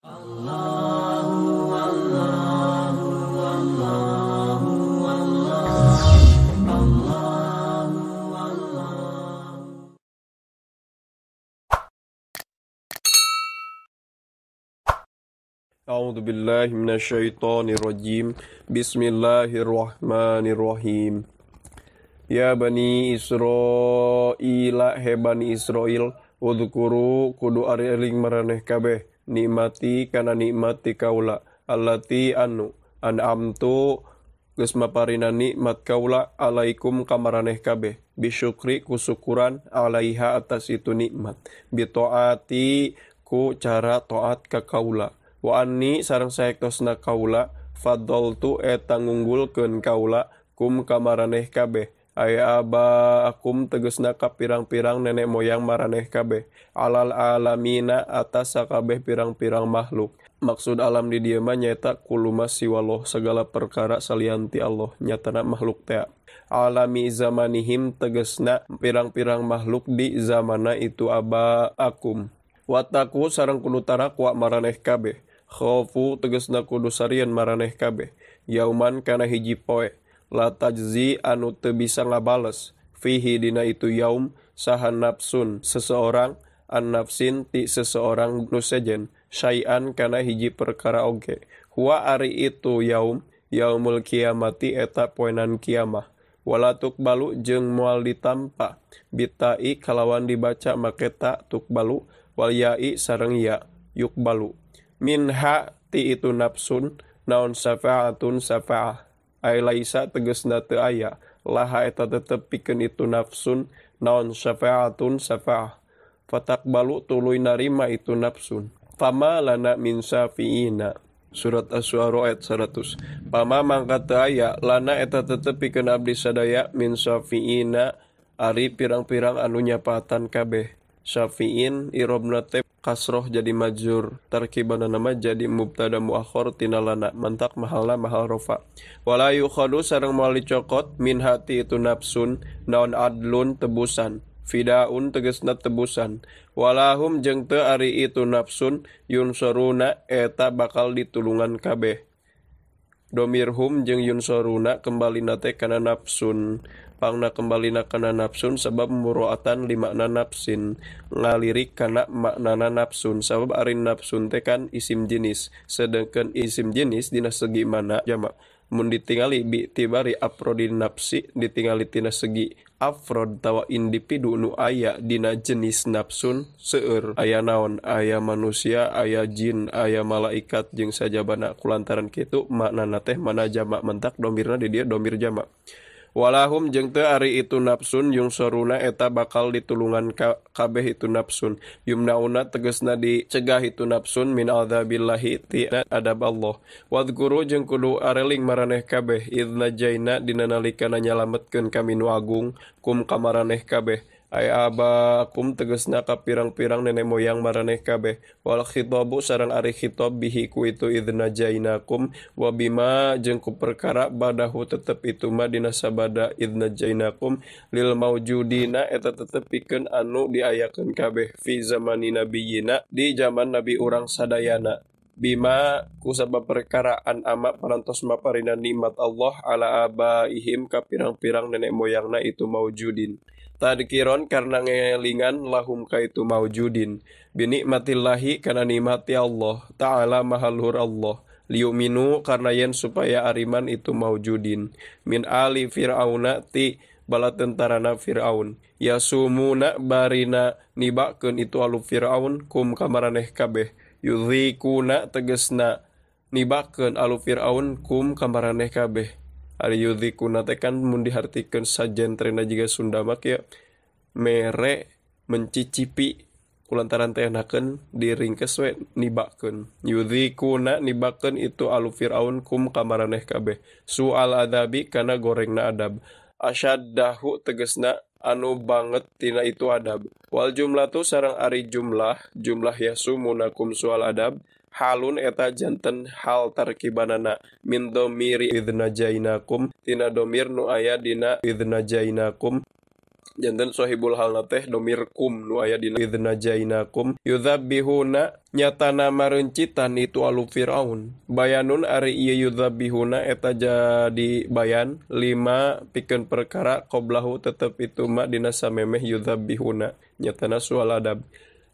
Allahu Allahu Allahu Allah Allahu Allah. A'udzu billahi minasyaitonir rajim. Bismillahirrahmanirrahim. Ya Bani Israila, he Bani Israil, udhkuru kudu ari eling maraneh kabeh nikmati kana nikmati kaula allati anu an'amtu geus maparina nikmat kaula alaikum ka maraneh kabeh bisyukri kusyukuran alaiha atas itu nikmat bitaati ku cara taat ka kaula wa anni sareng saektosna kaula faddaltu eta ngunggulkeun kaula kum ka maraneh kabeh aya aba akum tegesna ka pirang-pirang nenek moyang maraneh kabeh alal alamina atas sakabeh pirang-pirang makhluk. Maksud alam di dieu mah nyaeta kuluma siwallah segala perkara salianti Allah nyatana makhluk teh. Alami zamanihim tegesna pirang-pirang makhluk di zamana itu aba akum. Wataku sareng kudu tarakwa maraneh kabeh. Khofu tegesna kudu sarieun maraneh kabeh. Yauman kana hiji poe la tajzi anu teu bisa ngabales fihi dina itu yaum saha nafsun seseorang an nafsin ti seseorang nu sejen syai'an kana hiji perkara oge huwa ari itu yaum yaumul kiamati eta poenan kiamah wala tukbalu jeung moal ditampa bitai kalawan dibaca make ta tukbalu wal ya'i sareng ya yukbalu minha ti itu nafsun naon syafaatun syafaah ay laisa tegesna teu aya laha eta tetep pikeun itu nafsun naon syafaatun syafaah fatakbalu tuluy narima itu nafsun fama lana min syafiina. Surat Asy-Syu'ara ayat 100. Pama mangka teu aya lana eta tetep pikeun abdi sadaya min syafiina ari pirang-pirang anu nyapaatan kabeh. Syafiin irobna teh kasroh jadi majur tarkibana nama jadi mubtada muakhor tina lana mantak mahalna mahal rofa wala yukhadu sareng moal dicokot min hati itu nafsun naon adlun tebusan fidaun tegesna tebusan walahum jeung teu ari itu nafsun yunsoruna eta bakal ditulungan kabeh. Domirhum jeung yunsoruna kembalina teh kana nafsun pangna kembalina kana nafsun sebab muroatan limakna nafsin ngalirik kana maknana nafsun sebab ari nafsun teh kan isim jenis sedangkan isim jenis dina segi mana jamak mun ditingali bi tibari afrodin nafsi ditingali tina segi afrod tawa individu nu aya dina jenis nafsun seueur aya naon aya manusia aya jin aya malaikat jeung sajabana kulantaran kitu maknana teh mana jamak mentak domirna di dieu domir jamak walahum jeung teu ari itu nafsun yungsoruna eta bakal ditulungan kabeh itu nafsun yumnauna tegesna dicegah itu nafsun min adzabillahi ti adab Allah wadhkuru jeung kudu areling maraneh kabeh idz najaina dina nalikana nyalametkeun kami nu agung kum ka maraneh kabeh ay abakum tegesna ka pirang-pirang nenek moyang maraneh kabeh wal khitabu sareng ari khitab bihi ku itu idz najainakum wa bima jeung ku perkara badahu tetep itu ma dina sabada idz najainakum lil maujudina eta tetep pikeun anu diayakeun kabeh fi zamani nabiyina di zaman nabi urang sadayana bima ku sabab perkara an ama parantos maparina nikmat Allah ala abaihim ka pirang-pirang nenek moyangna itu maujudin tadkiron karena ngelingan lahum ka itu maujudin binikmatillahi kana nikmati Allah ta'ala mahaluhur Allah liyuminu karena yen supaya ariman itu maujudin min ali fir'auna ti bala tentarana fir'aun yasumuna barina nibakeun itu alu fir'aun kum kamaraneh kabeh yudhikuna tegesna nibakeun alu fir'aun kum kamaraneh kabeh. Ari yudhikuna teh kan mun dihartikeun sajentrena jiga Sunda mah kieu mere mencicipi kulantaran teh enakeun diringkes we nibakeun yudhikuna nibakeun itu alu fir'aun kum kamaraneh kabeh sual adabi kana gorengna adab asyaddahu tegesna anu banget tina itu adab wal jumlatu sareng ari jumlah jumlah yasumunakum sual adab halun eta janten hal tarkibanana min domiri idz najainakum tina domir nu aya dina idz najainakum Janten sahibul halna teh domir kum nu aya dina idnajainakum yudzabbihuna nyatana marencitan itu alu Firaun. Bayanun ari ieu yudzabbihuna eta jadi bayan lima pikeun perkara qoblahu tetep itu ma dina samemeh yudzabbihuna nyatana soal adab.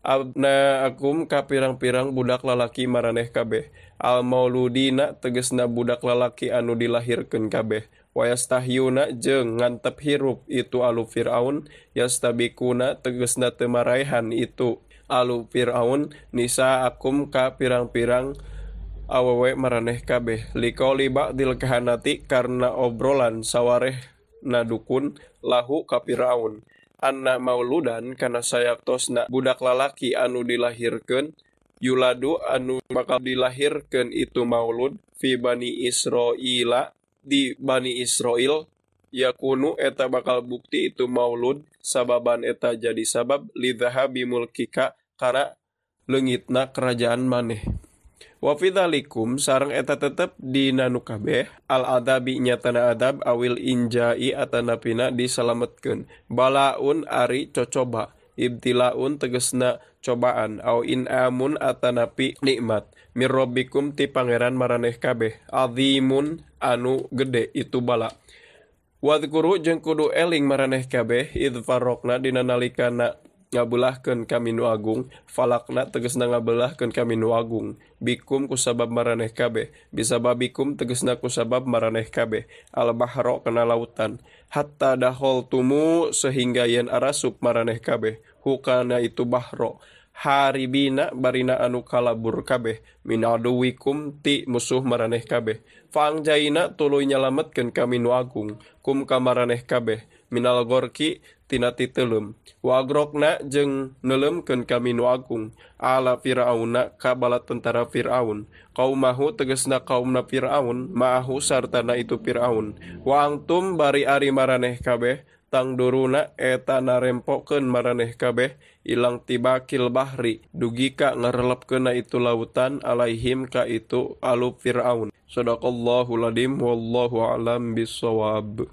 Abna akum ka pirang-pirang budak lalaki maraneh kabeh. Al mauludina tegesna budak lalaki anu dilahirkeun kabeh. Wayastahyuna jeung ngantep hirup itu alu Firaun, yastabikuna tegesna teu maraehan itu alu Firaun, nisa akum ka pirang-pirang awewe maraneh kabeh. Liqauli ba'dil kahanati karena obrolan sawareh nadukun lahu ka Firaun. Anna mauludan kana sayaktosna budak lalaki anu dilahirkeun, yuladu anu bakal dilahirkeun itu maulud fi Bani Israila di Bani Israil, yakunu eta bakal bukti itu maulud sababan eta jadi sabab lidzahabi mulkika kana leungitna kerajaan maneh. Wa fi dzalikum sareng eta tetep dina nu kabeh al adabi nyatana adab awil injai atanapina disalametkeun balaun ari cocoba ibtilaun tegesna cobaan au inamun atanapi nikmat mirrabbikum ti pangeran maraneh kabeh azimun anu gede itu bala. Wadhkuru jeung kudu eling maraneh kabeh id farraqna dina nalikana ngabelahkeun kami nu agung falakna tegesna ngabelahkeun kami nu agung bikum kusabab maraneh kabeh bisababikum tegesna kusabab maraneh kabeh al bahro kana lautan hatta daholtumu sehingga yen arasup maraneh kabeh hukana itu bahro haribina barina anu kalabur kabeh min aduwikum ti musuh maraneh kabeh fangjaina tuluy nyalametkeun kami nu agung kum ka maraneh kabeh minal gorki tina titelem wa agrokna jeung neuleumkeun kami nu agung ala Firauna ka bala tentara Firaun kaumahu tegesna kaumna Firaun ma'ahu sartana itu Firaun wa angtum bari ari maraneh kabeh tangduruna eta narempokeun maraneh kabeh ilang tibakil bahri dugi ka ngarelepkeunna itu lautan alaihim ka itu alu Firaun. Sadaqallahul adzim wallahu a'lam bissawab.